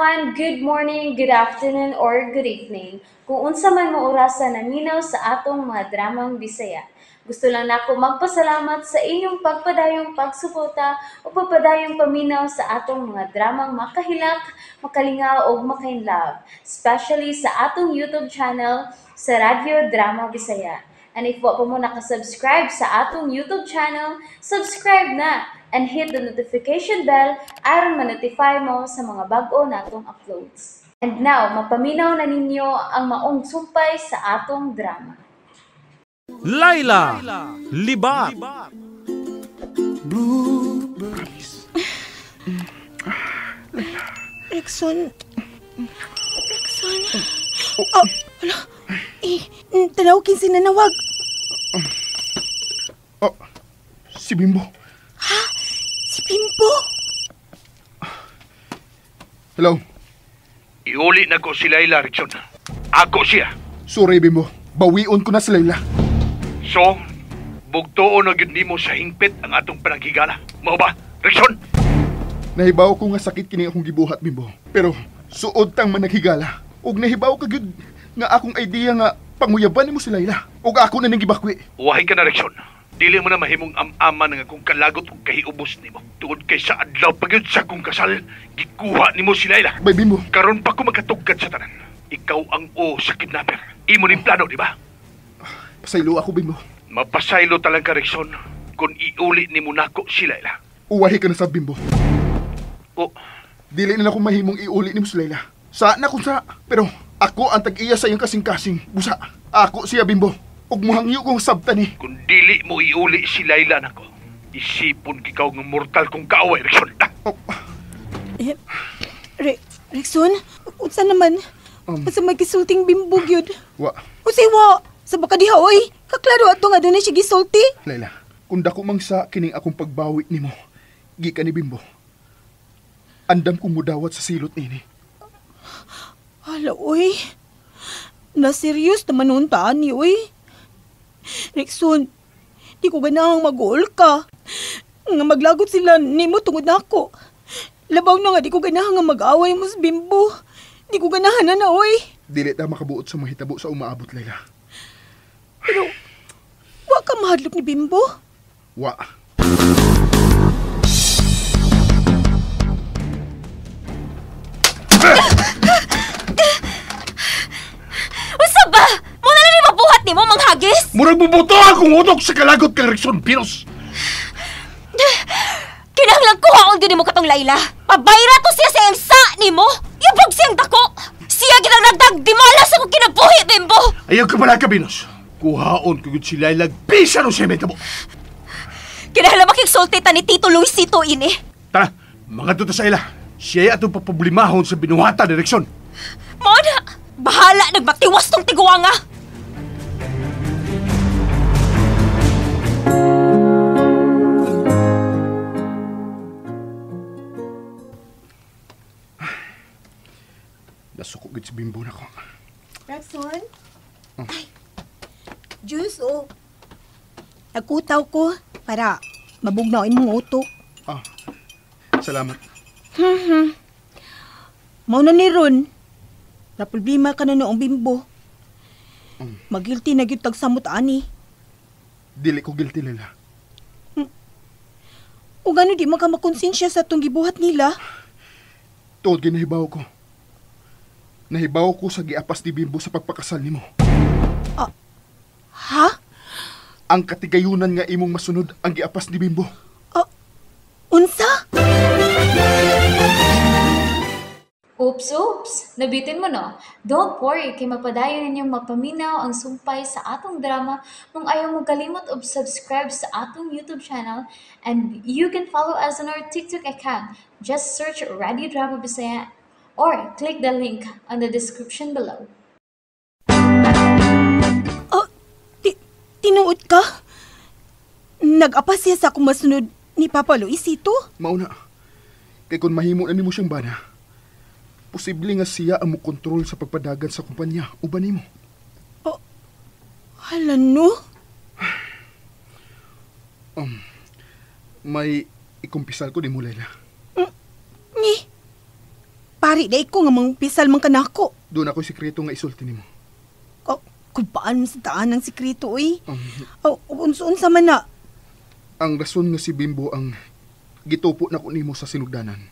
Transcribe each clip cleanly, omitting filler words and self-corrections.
Everyone! Good morning, good afternoon, or good evening. Kung unsa man mo orasa naminaw sa atong mga dramang Bisaya. Gusto lang nako magpasalamat sa inyong pagpadayong pagsuporta o pagpadayong paminaw sa atong mga dramang makahilak, makalingaw o makainlove, especially sa atong YouTube channel sa Radyo Drama Bisaya. And if wa pa mo nakasubscribe sa atong YouTube channel, subscribe na and hit the notification bell aron ma-notify mo sa mga bag-o natong uploads. And now, mapaminaw na ninyo ang maong sumpay sa atong drama. Laila Libat. Promise. Rexon. Rexon. Oh, ala. Eh, tanaw kin sinanawag. Oh, si Bimbo. Ha? Si Bimbo? Hello? Iuli na ko si Laila, Rexon. Ako siya. Sorry, Bimbo. Bawion ko na si Laila. So, bugtuon na gyud nimo sa hingpit ang atong pananghigala. Mao ba, Rexon? Nahibaw ko nga sakit kini akong gibuhat, Bimbo. Pero suod tang managhigala. Ug nahibaw ka gyud nga akong idea nga panguyaban nimo si Laila. Ug ako na ning gibakwi. Uwahi ka na, Rexon. Dili mo na mahimong am-ama nga akong kalagot ug kahiubos nimo. Tungod kay sa adlaw pa gyud sa akong kasal, gikuha nimo si Laila. Bay, Bimbo. Karon pa ko makatugkad sa tanan. Ikaw ang o sa kidnapper. Imo ning plano, di ba? Pasaylo ako, Bimbo. Mapasaylo talaga, Rexon, kung iuli ni nako si Laila. Uwahi ka na sa Bimbo. Oh. Dili na ako mahimong iuli ni mo si Laila. Sa na kung sa. Pero ako ang tag-iya sa iyong kasing-kasing. Busa, ako siya, Bimbo. Ug muhangyo kong sabtan ni. Kung dili mo iuli si Laila nako, isipon kikaw ng mortal kong kaaway, Rexon. Oh. Eh, Rexon, unsa naman? Unsa may gisulting Bimbo gyud? Wa. Unsay wa? Sa baka diha, oy. Kaklaro ato nga doon na siya gisulti. Laila, kung dako mang sa kining akong pagbawi nimo, gikan ni Bimbo. Andam kong mudawat sa silot nini. Hala, oy. Na serious naman noon taan ni, oy. Rexon, di ko ganahang mag-uol ka. Nga maglagot sila nimo tungod nako. Labaw na nga di ko ganahan nga mag-away mo sa Bimbo. Di ko ganahan na, oy. Dili ta makabuot sa mahitabo sa umaabot, Laila. Pero, wa ka mahadlok ni Bimbo? Wa. Unsa ba? Muna na ni mabuhat nimo manghagis? Murag bubuto akong utok sa kalagot kang Rexon Pinos. Kinahanglan kuhaon gyud nimo katong Laila. Pabayra to siya sa iyang sa nimo. Yubog siyang dako. Siya gid ang nagdag dimala sa akong kinabuhi, Bimbo. Ayaw ka pala ka, Pinos. Kuhaon ko gud si Laila bisa no siya metabo. Kinahanglan makigsulti ta ni Tito Luisito ini. Tara, mga tuta sa ila. Siya atong paproblemahon sa binuhatan ni Rexon. Mao na, bahala nagmatiwas tong tiguanga. Nasuko gid si Bimbo nako. Rexon? Ay, Diyos, oh. Nagkutaw ko para mabugnaw imong utok. Ah, salamat. Mao na ni Ron. Na problema ka na noong Bimbo. Magilty na gyud tagsamot ani. Dili ko guilty, Laila. O gano di man ka makonsensya sa atong gibuhat nila? Tuod ginahibaw ko. Nahibaw ko sa giapas ni Bimbo sa pagpakasal nimo. Ah, ha? Ang katigayunan nga imong masunod ang giapas ni Bimbo. Ah, unsa? Oops, oops! Nabitin mo, no? Don't worry, kay mapadayon ninyong mapaminaw ang sumpay sa atong drama kung ayaw mo kalimot og subscribe sa atong YouTube channel, and you can follow us on our TikTok account. Just search Radio Drama Bisaya or click the link on the description below. Oh, tinuod ka? Nag-apas siya sa akong masunod ni Papa Luisito? Mauna, kay kung mahimo na nimo siyang bana, posible nga siya ang mukontrol sa pagpadagan sa kumpanya. Uban nimo. Oh, hala no? May ikumpisal ko nimo, Laila. Ni? Para Yari day ko nga mangpisal man kanako. Doon ako'y sikreto nga isulti nimo. Oh, kung paano sa taan ang sikreto, uy? Oh, unsa-unsa man na. Ang rason nga si Bimbo ang gitupo na ko nimo sa sinugdanan.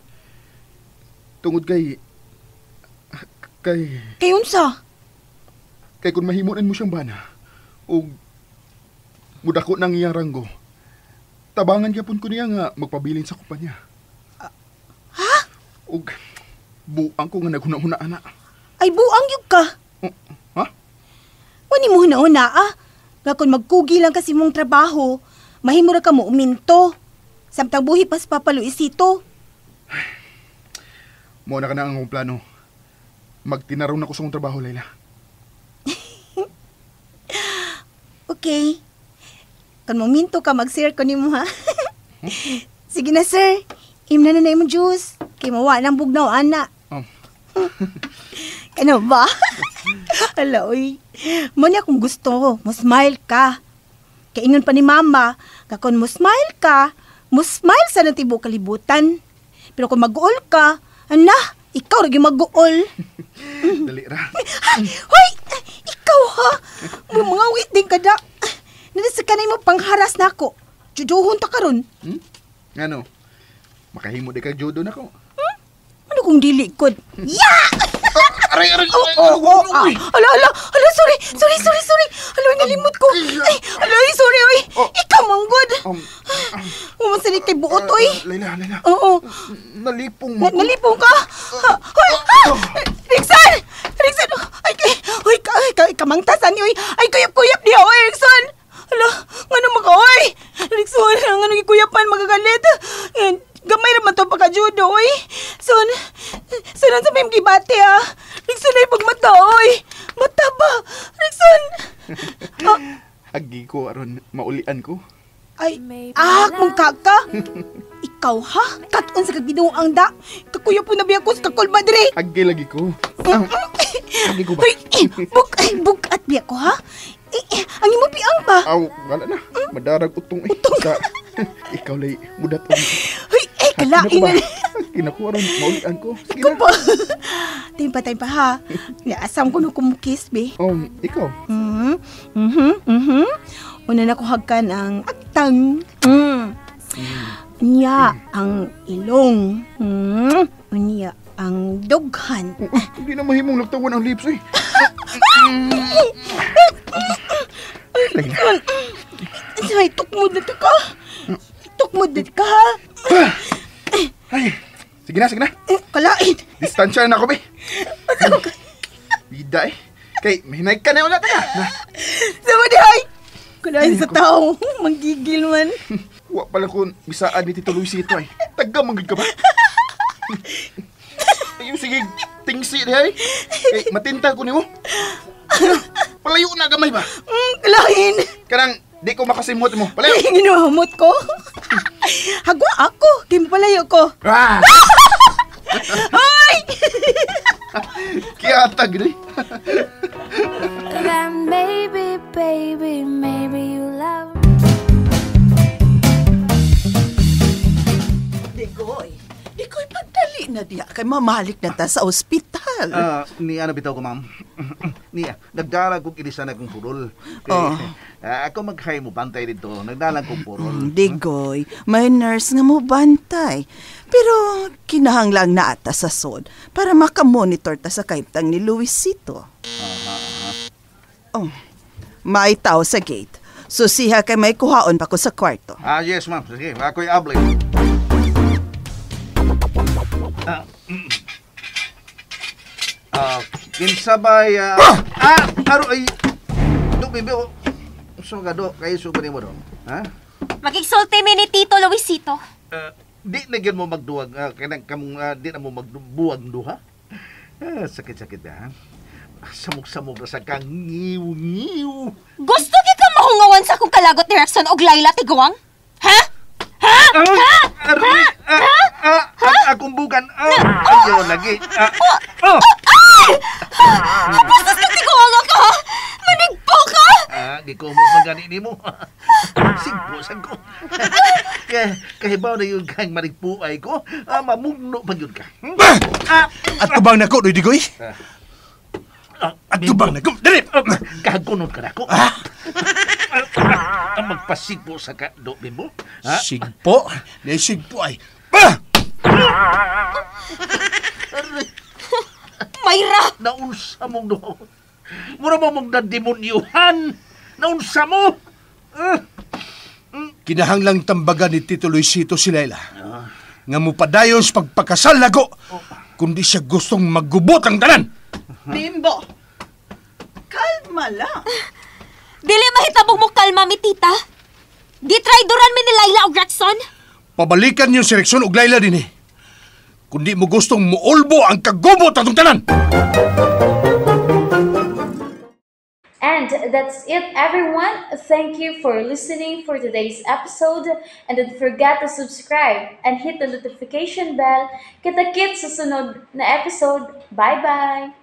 Tungod kay Kay unsa? Kay kung mahimunan mo siyang bana, o mudako nang iyang ranggo, tabangan gyapon ko niya nga magpabilin sa kumpanya. Ha? Og buang ko nga naghuna-huna ana. Ay buang gyud ka. Ha? Wani mo huna-huna ah. Nga kung magkugi lang kasi mong trabaho, mahimo ra ka mo uminto. Samtang buhi pas Papa Luisito. Mo na ka na ang akong plano. Magtinarong na ko sa akong trabaho, Layla. Okay. Kung muminto ka, mag-share ko nimo ha. Sige na, sir. Imna na na imong juice. Kay mawa ng bugnaw, ana. Oh. Ano ba? Ala, oy. Mo niya kung gusto, mo smile ka. Kaingon pa ni mama, kakon mo smile ka, mo smile sa nang tibuok kalibutan. Pero kung mag-uol ka, ana, ikaw ra gyud mag-uol. Dali ra. Hoy! Ikaw ha! Mga wit din ka da. Nasa kanay mo pangharas na ako. Juduhon ta karon. Hmm? Ano? Makahimo di kag judo na ko. Hmm? Ano kung dili kod? Ya! Aray, aray, aray, oh, oh, oh, ah. Ala, ala, ala, sorry, sorry, sorry, sorry. Ala, nalimot ko. Ay, ala, ay, sorry, ay. Ikaw, manggod. Umasalit kay buot, oy. Layla, Layla. Oo. Nalipong mo. Nalipong ka? Hoy, ha! Rickson! Rickson! Ay, ay, ay, kamangtasan, oy. Ay, kuyap-kuyap niya, oy, Rickson. Ala, ngano maka, oy. Rickson, ngano gikuyapan, magagalit. Gamay naman to pagka-judo, oy. Son, son, sa may gibate, ah. Rickson, ay pagmata, oy. Mata ba? Rickson! Agi ko, aron, maulian ko. Ay, ah, mong kaka. Ikaw, ha? Katon sa kagbinuang da. Kakuya po na biya ko sa kakulmadre. Agi lagi ko. Agi ko ba? Ay, bukat biya ko, ha? Eh, ang imo piang ba? Aw, wala na. Madarag utong eh. Utong? Sa, ikaw lay, mudat ang... Hoy, eh, kalain na. Kinakuha ron, maulian ko. Sige na. Pa. Time pa, ha? Naasam ko nung kumukis, be. Ikaw? Una na ko hagkan ang agtang. Unya ang ilong. Unya ang dughan. Hindi na mahimong lagtawan ang lips, eh. Layla. Ay, tukmod na ka. Tukmod na ka, ha? Ay, sige na, sige na. Kalain. Distansya na ako, be. Bida, eh. Kay, mahinay ka na wala ka na. Sama di, ay. Kalain sa tao. Manggigil man. Wa pala kung misaan ni Tito Luisito, ay. Taga, manggig ka ba? Ayun, sige, tingsi, di, ay. Kay, matinta ko nimo. Palayo na gamay ba? Kalain. Kanang, di ko makasimot mo. Palayo. Ay, ginuhamot ko. Hagwa ako. Di mo palayo ko. Ah! Ay! Kiyatag ni. Then maybe, baby, maybe you love. Digoy, Digoy, pagdali na diya kay mamalik na ta sa ospital. Ni ano bitaw ko, ma'am? Niya, nagdarag kong ilisan akong purol. Kay, Oh. Ako maghay mo bantay dito. Nagdalang kong purol. Digoy, may nurse nga mo bantay. Pero kinahanglang na ata sa sod para makamonitor ta sa kahimtang ni Luisito. Oh, may tao sa gate. Susiha kay may kuhaon pa ko sa kwarto. Ah, yes, ma'am. Sige, ako'y abli. Kinsabay, aro ay, do, bibi, oh. So, gado, kayo sugo ni mo do. Ha? Magigsulti mi ni Tito Luisito. Di na gyud mo magduwag, kanang kamong, di na mo magbuwag duha. Sakit-sakit na, ha? Samog-samog na sa kang ngiw-ngiw. Gusto gyud ka mahungawan sa akong kalagot ni Rexon og Layla Tiguang? Ha? Ha? Ha? Ha? Ha? Akong bugan. Ayaw lagi. Oh! Ay! Bastos ka, Tiguang ako! Manigpo ka! Gikumot man gani nimo. Sigpo, sagko. Kahibaw na yun kang marigpuay ko. Ah, mamugno pa yun ka. Ah! At tubang nako, Doy Digoy. At tubang nako. Dali! Kahagunod ka nako. Ang magpasigpo sa ka, do, Bimbo. Ha? Sigpo? Di sigpo ay. Ah! Mayra! Naunsa mong do. Mura mo mong nademonyuhan. Naunsa mo. Kinahanglang tambagan ni Tito Luisito si Laila. Nga mupadayon sa pagpakasal nako. Kundi siya gustong maggubot ang tanan. Bimbo, kalma lang. Dili mahitabong mo kalma mi, tita. Gitraydoran mi ni Laila og Rexon. Pabalikan niyo si Rexon ug Laila din eh. Kundi mo gustong muulbo ang kagubot atong tanan. And that's it, everyone. Thank you for listening for today's episode. And don't forget to subscribe and hit the notification bell. Kita-kits sa sunod na episode. Bye-bye!